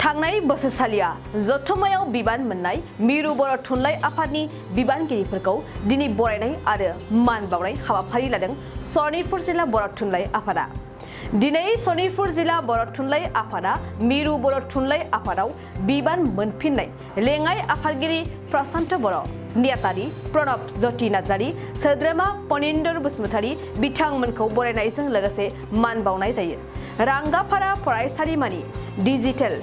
थांनाय बोसोरसालिया जथुम्मायाव बिबान मोननाय मिरु बर' थुनलाइ आफादनि बिबानगिरिफोरखौ दिनै बरायनाय आरो मान बावनाय हाबाफारि लादों सनितपुर जिल्ला बर' थुनलाइ आफादा। दिनै सनितपुर जिल्ला बर' थुनलाइ आफादा मिरु बर' थुनलाइ आफादाव बिबान मोनफिननाय लेङाइ आफादगिरि प्रशान्त बर', नेहाथारि प्रणब ज्योति नार्जारि, सोद्रोमा पनिन्दर बसुमतारि बिथांमोनखौ बरायनायजों लोगोसे मान बावनाय जायो। रांगापारा फरायसालिमानि डिजिटेल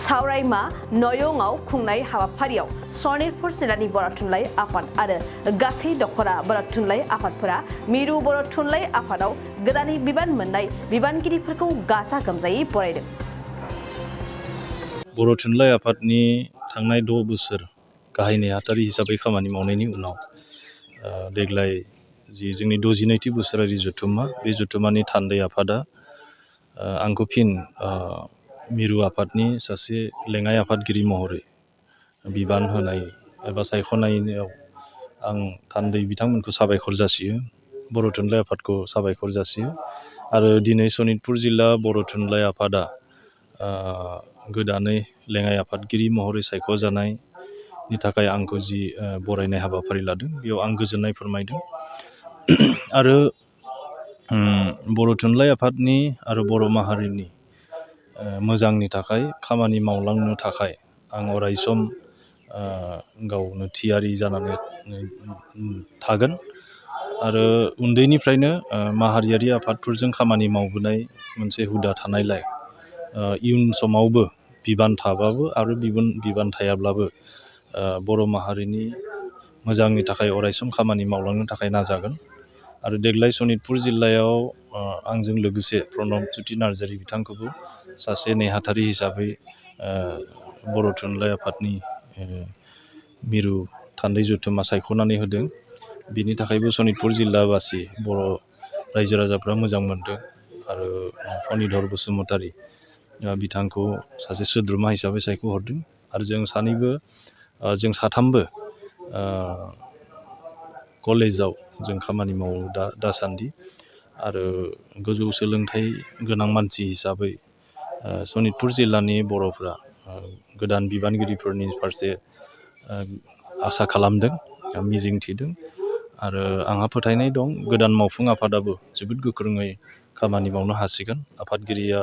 सावरायमा नयंआव खुंनाय हाबाफारियाव सनितपुर जिल्लानि बर' थुनलाइ आफाद आरो गासै दखरा बर' थुनलाइ आफादफोरा मिरु बर' थुनलाइ आफादाव गोदानै बिबान मोननाय बिबानगिरिफोरखौ गाजा गोमजायै बरायदों। बर' थुनलाइ आफादनि थांनाय 6 बोसोर गाहाय नेहाथारि हिसाबै खामानि मावनायनि उनाव देग्लाय जि जोंनि 62थि बोसोरारि जथुम्मा, बे जथुम्मानि थान्दै आफादा आंखौ फिन मिरु आफादनि सासे लेङाइ आफादगिरि महरै बिबान होनाय एबा सायख'नायाव आं थान्दै बिथांमोनखौ साबायखर जासियो, बर' थुनलाइ आफादखौ साबायखर जासियो आरो दिनै सनितपुर जिल्ला बर' थुनलाइ आफादा गोदानै लेङाइ आफादगिरि महरै सायख'जानायनि थाखाय आंखौ जि बरायनाय हाबाफारि लादों, बेयाव आं गोजोननाय फोरमायदों आरो बर' थुनलाइ आफादनि आरो बर' माहारिनि मोजांनि थाखाय खामानि मावलांनो थाखाय आं अरायसम गावनो थियारि जानानै थागोन आरो उन्दैनिफ्रायनो माहारियारि आफादफोरजों खामानि मावबोनाय मोनसे हुदा थानायलाय इयुन समावबो बिबान थाबाबो आरो बिबान थायाब्लाबो बर' माहारिनि मोजांनि थाखाय अरायसम खामानि मावलांनो थाखाय नाजागोन आरो देग्लाय सनितपुर जिल्लायाव आंजों लोगोसे प्रणब ज्योति नार्जारि बिथांखौबो सासे नेहाथारि हिसाबै बर' थुनलाइ आफादनि मिरु थान्दै जथुम्मा सायख'नानै होदों। बिनि थाखायबो सनितपुर जिल्लाबासि बर' रायजो राजाफ्रा मोजां मोनदों आरो फनिधर बसुमतारि बिथांखौ सासे सोद्रोमा हिसाबै सायख'हरदों आरो जों साथामबो कलेजाव जों खामानि मावो दासान्दि आरो गोजौ सोलोंथाइ गोनां मानसि हिसाबै सनितपुर जिल्लानि बर'फ्रा गोदान बिबानगिरिफोरनि फारसे आसा खालामदों, मिजिं थिदों आरो आंहा फोथायनाय दं गोदान मावफुं आफादाबो जोबोद गोख्रोङै खामानि मावनो हासिगोन। आफादगिरिया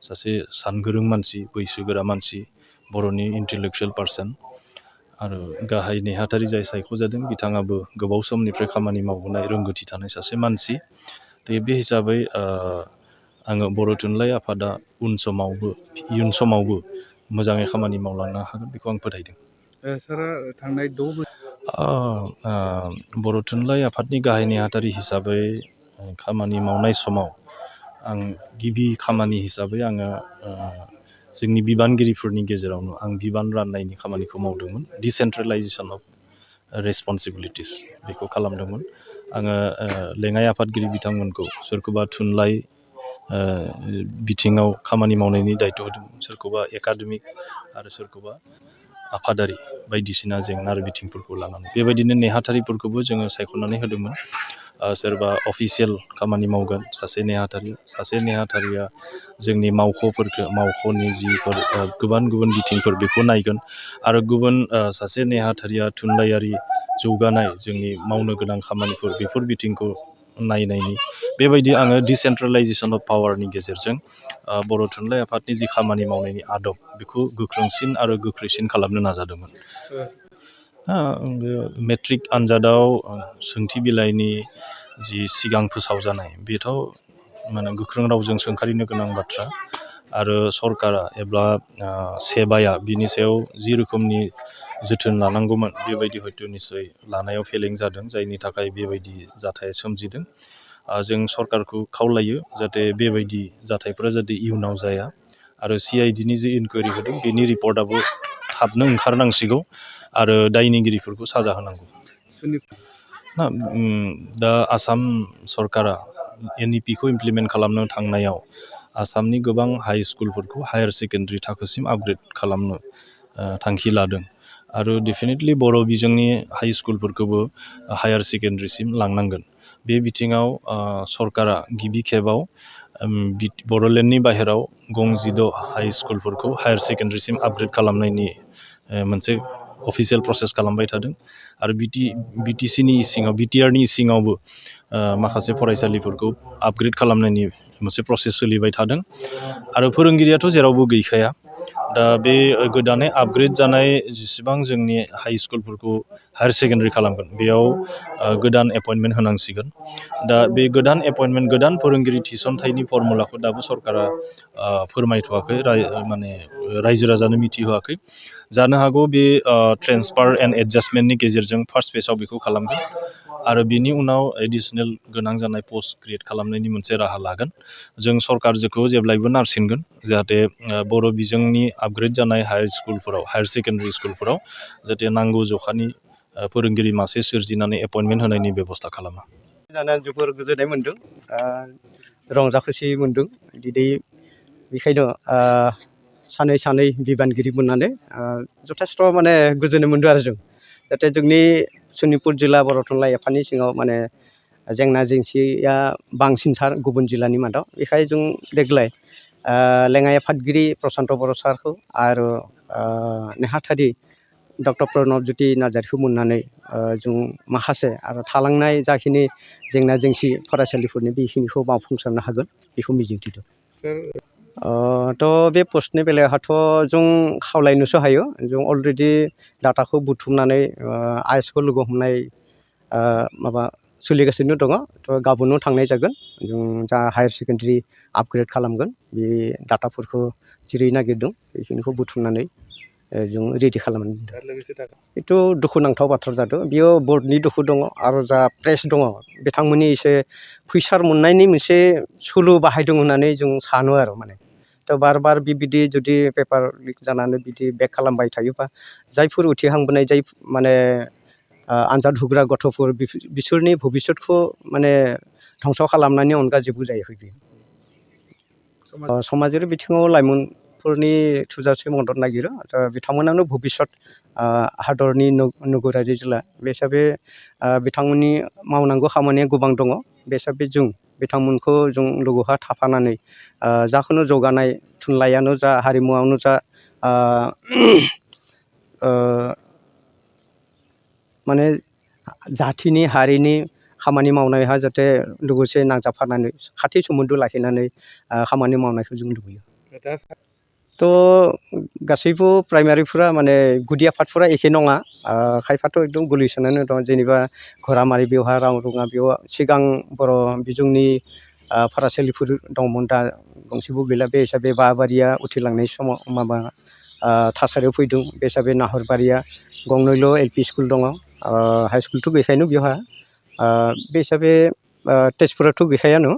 सासे सानगोरों मानसि, बैसोगोरा मानसि, बर'नि इन्टेलेक्सुवेल पार्सन आरो गाहाय नेहाथारि जाय सायख'जादों बिथाङाबो गोबाव समनिफ्राय खामानि मावबोनाय रोंगौथि थानाय सासे मानसि। बे हिसाबै आङो बर' थुनलाइ आफादा इयुन समावबो मोजाङै खामानि मावलांनो हागोन बेखौ आं फोथायदों। सारा थांनाय 6 बोसोर बर' थुनलाइ आफादनि गाहाय नेहाथारि हिसाबै खामानि मावनाय समाव आं गिबि खामानि हिसाबै आङो जोंनि बिबानगिरिफोरनि गेजेरावनो आं बिबान राननायनि खामानिखौ मावदोंमोन। डिसेन्ट्रेलाइजेसन अफ रेसपन्सिबिलिटिस बेखौ खालामदोंमोन। आङो लेङाइ आफादगिरि बिथांमोनखौ सोरखौबा थुनलाइ बिथिङाव खामानि मावनायनि दायथ' होदोंमोन, सोरखौबा एकाडेमिक आरो सोरखौबा आफादारि बायदिसिना जेंना आरो बिथिंफोरखौ लानानै बेबायदिनो नेहाथारिफोरखौबो जोङो सायख'नानै होदोंमोन। सोरबा अफिसियेल खामानि मावगोन सासे नेहाथारिया जोंनि मावख'नि जिफोर गुबुन बिथिंफोर बेखौ नायगोन आरो गुबुन सासे नेहाथारिया थुनलाइयारि जौगानाय जोंनि मावनो गोनां खामानिफोर बेफोर बिथिंखौ नायनायनि बेबायदि आङो डिसेन्ट्रेलाइजेसन अफ पावारनि गेजेरजों बर' थुनलाइ आफादनि जि खामानि मावनायनि आदब बेखौ गोख्रोंसिन आरो गोख्रैसिन खालामनो नाजादोंमोन। मेट्रिक आनजादाव सोंथि बिलाइनि जि सिगां फोसावजानाय बेथ' माने गोख्रों रावजों सोंखारिनो गोनां बाथ्रा आरो सरकारा एबा सेबाया बिनि सायाव जि रोखोमनि जोथोन लानांगौमोन बेबायदि हयथ' निस्सय लानायाव फेलें जादों, जायनि थाखाय बेबायदि जाथाया सोमजिदों। जों सरकारखौ खावलायो जाहाथे बेबायदि जाथायफोरा जाहाथे इयुनाव जाया आरो CIDनि जि इनकुवेरि होदों बेनि रिपर्टआबो थाबनो ओंखारनांसिगौ आरो दायनिगिरिफोरखौ साजा होनांगौ। दा आसाम सरकारा NEP-खौ इमप्लिमेन्ट खालामनो थांनायाव आसामनि गोबां हाइ स्कुलफोरखौ हायार सेकेन्डारि थाखोसिम आपग्रेड खालामनो थांखि लादों आरो डेफिनेटलि बर' बिजोंनि हाइ स्कुलफोरखौबो हायार सेकेन्डारिसिम लांनांगोन। बे बिथिङाव सरकारा गिबि खेबाव बड'लेण्डनि बाहेराव गं 16 हाई स्कुलफोरखौ हायार सेकेन्डारिसिम आपग्रेड खालामनायनि मोनसे अफिसियेल प्रसेस खालामबाय थादों आरो बिटिआरनि सिङावबो माखासे फरायसालिफोरखौ आपग्रेड खालामनायनि मोनसे प्रसेस सोलिबाय थादों आरो फोरोंगिरियाथ' जेरावबो गैखाया दा बे गोदानै आपग्रेड जानाय जेसेबां जोंनि हाई स्कुलफोरखौ हायार सेकेन्डारि खालामगोन बेयाव गोदान एपइन्टमेन्ट होनांसिगोन दा बे गोदान एपइन्टमेन्ट गोदान फोरोंगिरि थिसनथाइनि फर्मुलाखौ दाबो सरकारा फोरमायथ'वाखै माने रायजो राजानो मिथिहोआखै जानो हागौ बे ट्रेन्सफार एन्ड एडजास्टमेन्टनि गेजेरजों फार्स्ट फेजआव बेखौ खालामगोन आरो बिनि उनाव एडिसनेल गोनां जानाय पस्ट क्रिएट खालामनायनि मोनसे राहा लागोन जों सरकारजोंखौ जेब्लायबो नारसिनगोन जाहाथे बर' बिजोंनि आपग्रेड जानाय हायार सेकेन्डारि स्कुलफोराव जाहाथे नांगौ जखानि फोरोंगिरि मासे सोरजिनानै एपइन्टमेन्ट होनायनि बेबस्था खालामो जानानै जोबोर गोजोननाय मोन्दों रंजाखुसि मोन्दों दिनै बेखायनो सानै बिबानगिरि मोननानै जथेस्थ' माने गोजोननाय मोन्दों आरो जों जाहाथे जोंनि सनितपुर जिल्ला बर' थुनलाइ आफादनि सिङाव माने जेंना जेंसिया बांसिनथार गुबुन जिल्लानि मादाव बेखायनो जों देग्लाय लेङाइ आफादगिरि प्रसान्त बर' सारखौ आरो नेहाथारि डक्टर प्रणब ज्योति नार्जारिखौ मोननानै जों माखासे आरो थालांनाय जाखिनि जेंना जेंसि फरायसालिफोरनि बेखिनिखौ मावफुंसारनो हागोन बेखौ मिजिंथिदों थ' बे पस्टनि बेलायावहाथ' जों खावलायनोसो हायो जों अलरेडि डाटाखौ बुथुमनानै आइएसखौ लोगो हमनाय माबा सोलिगासिनो दङ थ' गाबोननो थांनाय जागोन जों जा हायार सेकेन्डारि आपग्रेड खालामगोन बे डाटाफोरखौ जिरै नागिरदों बेखिनिखौ बुथुमनानै जों रेडि खालामनानै बेथ' दुखुनांथाव बाथ्रा जादों बेयो बर्डनि दुखु दङ आरो जा प्रेस दङ बिथांमोननि एसे फैसार मोननायनि मोनसे सुलु बाहायदों होननानै जों सानो आरो माने थ' बार बिबायदि जुदि पेपार लिक जानानै बिदि बेक खालामबाय थायोबा जायफोर उथिहांबोनाय जाय माने आनजाद होग्रा गथ'फोर बिसोरनि भबिसतखौ माने धंस' खालामनायनि अनगा जेबो जायाखै बेयो समाजारि बिथिङाव लाइमोनफोरनि थोजासे मदद नागिरो बिथांमोनानो भबिसत हादरनि नोगोरारि जिल्ला बे हिसाबै बिथांमोननि मावनांगौ खामानिया गोबां दङ बे हिसाबै जों बिथांमोनखौ जों लोगोहा थाफानानै जाखुनु जौगानाय थुनलाइयानो जा हारिमुआवनो जा माने जाथिनि हारिनि खामानि मावनायहा जाहाथे लोगोसे नांजाबफानानै खाथि सोमोन्दो लाखिनानै खामानि मावनायखौ जों लुबैयो थ' गासैबो प्राइमारिफोरा माने गुदि आफादफोरा एखे नङा खायफाथ' एकदम गोलैसोनानै दं जेनेबा घरामारि बेवहाय राव रुङा बेयाव सिगां बर' बिजोंनि फरायसालिफोर दंमोन दा गंसेबो गैला बे हिसाबै बाबारिया उथिलांनाय समाव माबा थासारियाव फैदों बे हिसाबै नाहरबारिया गंनैल' एलपि स्कुल दङ हाइ स्कुलथ' गैखायानो बेवहाय बे हिसाबै टेस्टफोराथ' गैखायानो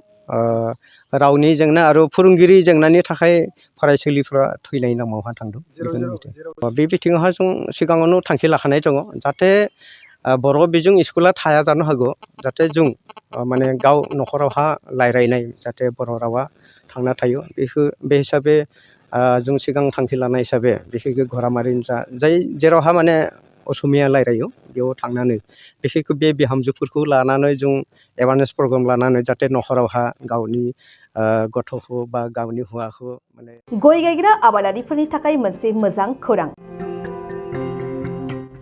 रावनि जेंना आरो फोरोंगिरि जेंनानि थाखाय फरायसालिफ्रा थैनाय लामायावहा थांदों बे बिथिङावहाय जों सिगाङावनो थांखि लाखानाय दङ जाहाथे बर' बिजों स्कुला थाया जानो हागौ जाहाथे जों माने गाव न'खरावहा रायज्लायनाय जाहाथे बर' रावा थांना थायो बेखौ बे हिसाबै जों सिगां थांखि लानाय हिसाबै बिखेखै घरामारिनि जा जाय जेरावहा माने असमिया रायज्लायो बेयाव थांनानै बिखेखै बे बिहामजोफोरखौ लानानै जों एवारनेस प्रग्राम लानानै जाहाथे न'खरावहा गावनि गथ'खौ बा गावनि हौवाखौ माने गय गायग्रा आबादारिफोरनि थाखाय मोनसे मोजां खौरां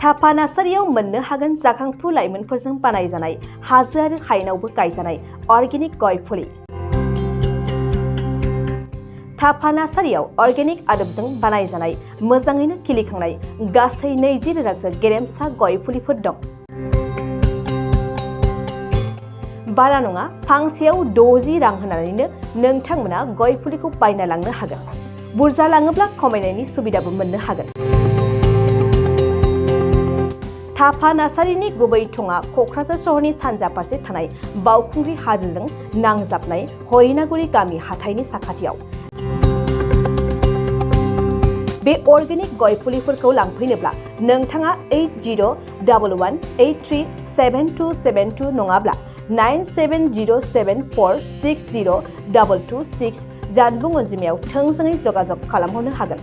थापा नार्सारियाव मोननो हागोन जाखांफु लाइमोनफोरजों बानायजानाय हाजो आरो हायेनावबो गायजानाय अर्गेनिक गय फुलि थापा नार्सारियाव अर्गेनिक आदबजों बानायजानाय मोजाङैनो खिलिखांनाय गासै 20,000सो गेरेमसा गय फुलिफोर दं बारा नङा फांसेयाव 60 रां होनानैनो नोंथांमोना गय फुलिखौ बायना लांनो हागोन बुरजा लाङोब्ला खमायनायनि सुबिदाबो मोननो हागोन थापा नार्सारिनि गुबै थङा क'क्राझार सहरनि सानजा फारसे थानाय बावखुंग्रि हाजोजों नांजाबनाय हरिनागुरि गामि हाथाइनि साखाथियाव बे अर्गेनिक गय फुलिफोरखौ लांफैनोब्ला नोंथाङा 8011837272 नङाब्ला 9707460226 जानबुं अनजिमायाव थोंजोङै जगाजग खालामहरनो हागोन